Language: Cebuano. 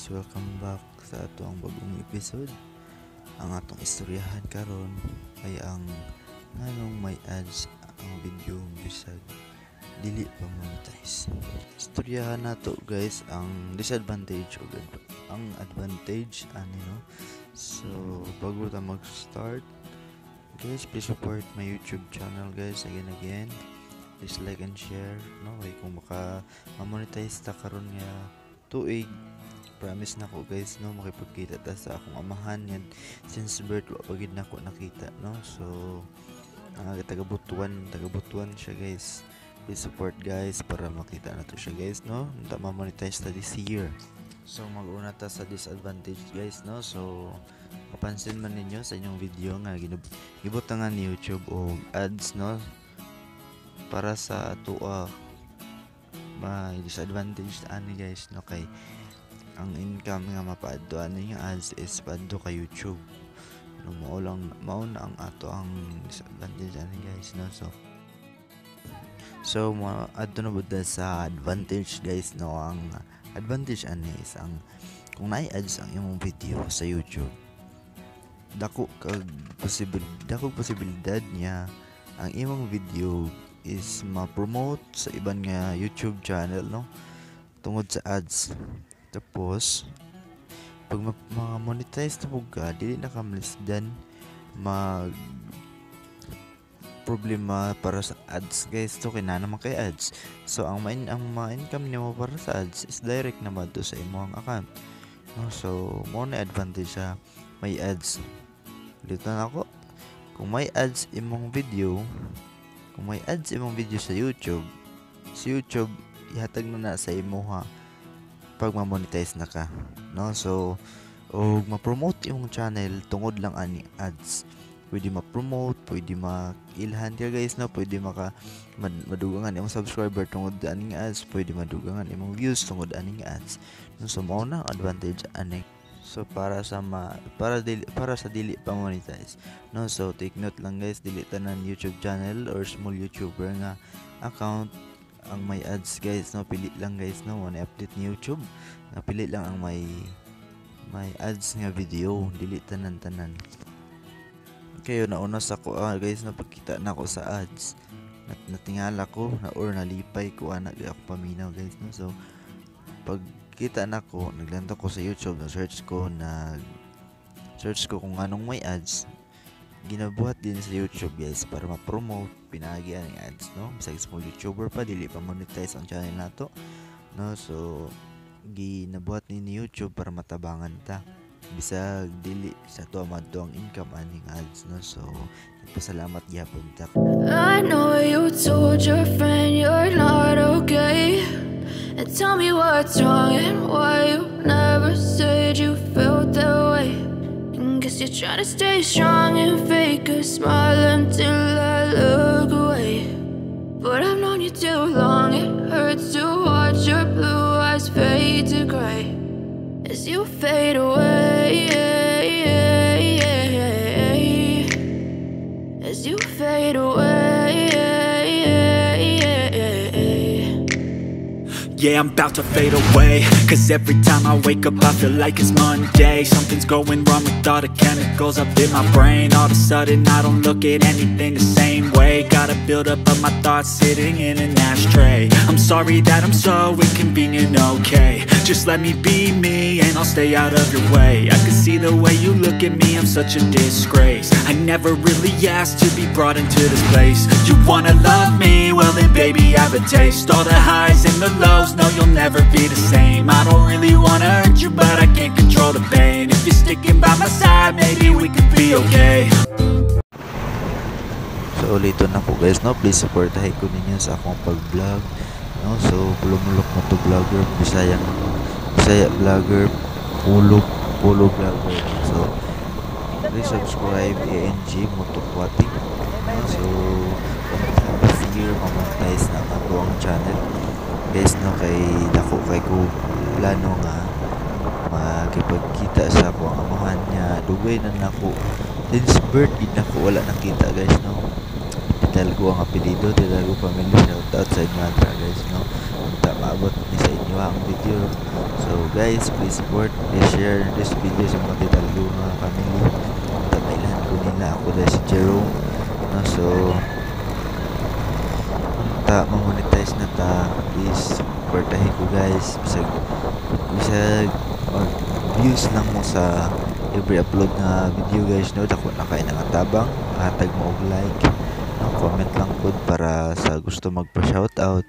Guys, welcome back sa atong bagong episode. Ang atong istoryahan karon ay ang nganong may ads ang video bisag dili pa monetize. Istoryahan nato, guys, ang disadvantage ug ang advantage ani, no. So bago ta mag-start, guys, please support my YouTube channel, guys. Again, again, please like and share, no, kay kung maka ma-monetize ta karon nga tuig, promise na ko, guys, no, makipagkita ta sa akong amahan yan. Since birth wa pa gid nako nakita, no. So ang taga Butuan siya, guys. Please support, guys, para makita na to siya, guys, no, unta ma-monetize ta this year. So mag-una ta sa disadvantage, guys, no. So mapansin man ninyo sa inyong video nga gibutangan ni YouTube og ads, no. Para sa atoa, may disadvantage ani, guys, no, kay ang income nga mapaadto ani nga ads is paadto kay YouTube, no. Mao lang, mao na ang ato ang disadvantage ani, guys, no. So mo adto na pud sa advantage, guys, no. Ang advantage ani is ang kung naay ads ang imong video sa YouTube, dako posibilidad niya ang imong video is ma-promote sa iban nga YouTube channel, no, tungod sa ads. Tapos pag ma-monetize na pud ka, dili na ka malisdan mag problema para sa ads, guys, to kay naa naman kay ads. So ang ma-income nimo para sa ads is direct na madto sa imong account, no. So mao na advantage sa may ads. Uliton nako, kung may ads imong video sa YouTube, sa YouTube ihatag na na sa imuha pag ma-monetize na ka, no. So og ma-promote imong channel tungod lang ani ads. Pwede ma-promote, pwede ma-ilhan ka, guys, no, pwede maka madugangan imong subscriber tungod aning ads, pwede madugangan imong views tungod aning ads, no. So mao na ang advantage ani. So para sa dili pa monetize, no. So take note lang, guys, dili tanan YouTube channel or small YouTuber nga account ang may ads, guys, no. Pili lang, guys, no. Mo update ni YouTube nga pili lang ang may ads nga video, dili tanan tanan. Kayo nauna sa ko, guys, no, pagkita na ako sa ads, natingala ko na or nalipay ko ana gyud ako paminaw, guys, no. So pagkita nako, naglantaw ko sa YouTube, na search ko, nag search ko kung anong may ads. Ginabuhat din sa YouTube, guys, para ma-promote pinaagi ang ads, no. Bisag small YouTuber pa, dili pa monetize ang channel nato, no. So ginabuhat ni YouTube para matabangan ta bisag dili sa ato madto ang income aning ads, no. So nagpasalamat gyapon ta. I know you told your friend you're not okay. And tell me what's wrong and why you never said you felt that way. And guess you're trying to stay strong and fake a smile until I look away. But I've known you too long, it hurts to watch your blue eyes fade to gray as you fade away. As you fade away. Yeah, I'm about to fade away. 'Cause every time I wake up, I feel like it's Monday. Something's going wrong with all the chemicals up in my brain. All of a sudden, I don't look at anything the same way. Gotta build up of my thoughts sitting in an ashtray. I'm sorry that I'm so inconvenient, okay? Just let me be me and I'll stay out of your way. I can see the way you look at me, I'm such a disgrace. I never really asked to be brought into this place. You wanna love me? Well then, baby, I have a taste. All the highs and the lows, no, you'll never be the same. I don't really wanna hurt you, but I can't control the pain. If you're sticking by my side, maybe we could be okay. So uliton nako, guys, no, please supportahin ko ninyo sa akong pag-vlog, no. So Pulumulok Moto Vlogger, Bisayang Bisaya vlogger, Pulo Pulo vlogger. So please subscribe ANG Moto Kwati, no. So this year ma-monetize na ang atoang channel, guys, no, kay dako kay ko plano nga makipagkita sa akong amahan niya. Dugay na nako, since birth gid nako wala nakita, guys, no. Tidalgo ang apelyido, Tidalgo family. Shout out sa inyo, guys, no. Unta maabot ni sa inyo ang video. So guys, please support, please share this video sa mga Didalgo nga family. Unta mailhan ko nila. Ako dahil si Jerome, no? So unta ma-monetize na ta, please supportahin ko, guys. Bisag mag views lang mo sa every upload nga video, guys, no, dako na kay nga tabang. Hatag mo og like, no, comment lang pud para sa gusto magpa shout out.